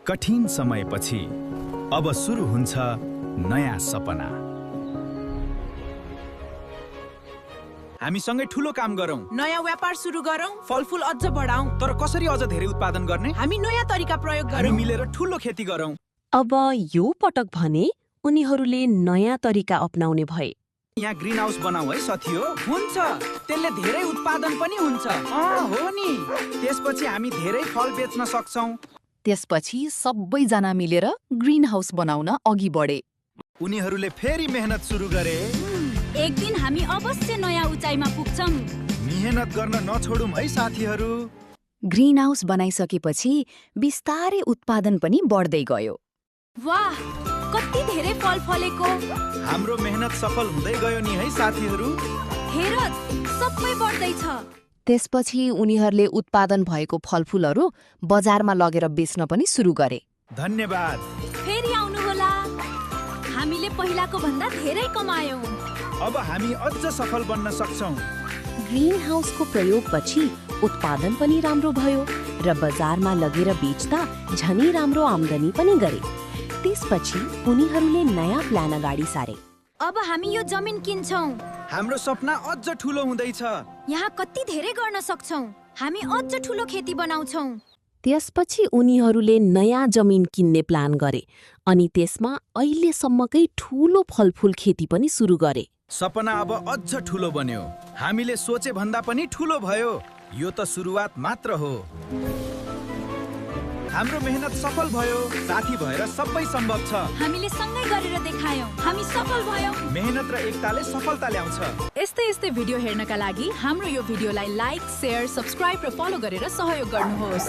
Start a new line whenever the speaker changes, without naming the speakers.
कठिन समयपछि अब सुरु हुन्छ नयाँ सपना। हामीसँगै ठूलो काम गरौँ,
नयाँ व्यापार सुरु गरौँ, फलफूल अझ बढाउँ।
तर कसरी अझ धेरै उत्पादन गर्ने?
हामी नयाँ तरिका प्रयोग
हामी
गरौँ।
मिलेर ठूलो खेती गरौँ।
अब यो पटक भने उनीहरूले नयाँ तरिका अपनाउने भए।
यहाँ ग्रीन हाउस बनाऊ है साथीहो।
हुन्छ, त्यसले धेरै उत्पादन पनि हुन्छ।
हो नि, त्यसपछि हामी धेरै फल बेच्न सक्छौं।
त्यसपछि सबैजना मिलेर ग्रीन हाउस बनाउन अघि बढे।
उनीहरूले फेरि मेहनत सुरु गरे।
एक दिन हामी अवश्य नयाँ उचाइमा पुग्छौं।
मेहनत गर्न नछोडौँ है साथीहरू।
ग्रीन हाउस बनाइसकेपछि बिस्तारै उत्पादन पनि बढ्दै गयो।
वाह, कति धेरै फल फलेको।
हाम्रो मेहनत सफल हुँदै गयो नि है साथीहरू।
हेर, सबै बढ्दैछ।
त्यसपछि उनीहरूले उत्पादन भएको फलफूलहरू बजारमा लगेर बेच्न पनि सुरु गरे।
धन्यवाद।
फेरि आउनुहोला। हामीले पहिलाको भन्दा धेरै कमायौं।
अब हामी अझ सफल बन्न सक्छौं।
ग्रीन हाउसको प्रयोगपछि उत्पादन पनि राम्रो भयो र बजारमा लगेर बेच्दा झनै राम्रो आम्दानी पनि गरे। त्यसपछि उनीहरूले नयाँ प्लान अगाडि सारे।
अब हामी यो जमिन किन्छौं।
हाम्रो सपना अझ ठूलो हुँदैछ।
यहाँ कति धेरै गर्न सक्छौं। हामी अझ ठूलो खेती बनाउँछौं।
त्यसपछि उनीहरूले नयाँ जमिन किन्ने प्लान गरे अनि त्यसमा अहिलेसम्मकै ठूलो फलफूल खेती पनि सुरु गरे।
सपना अब अझ ठूलो बन्यो। हामीले सोचे भन्दा पनि ठूलो भयो। यो त सुरुवात मात्र हो। हाम्रो मेहनत सफल भयो। साथी भएर सबै सम्भव छ।
हामीले सँगै गरेर देखायौं। हामी सफल भयौं।
मेहनत र एकताले सफलता ल्याउँछ।
यस्तै भिडियो हेर्नका लागि हाम्रो यो भिडियोलाई लाइक, शेयर, सब्स्क्राइब र फलो गरेर सहयोग गर्नुहोस्।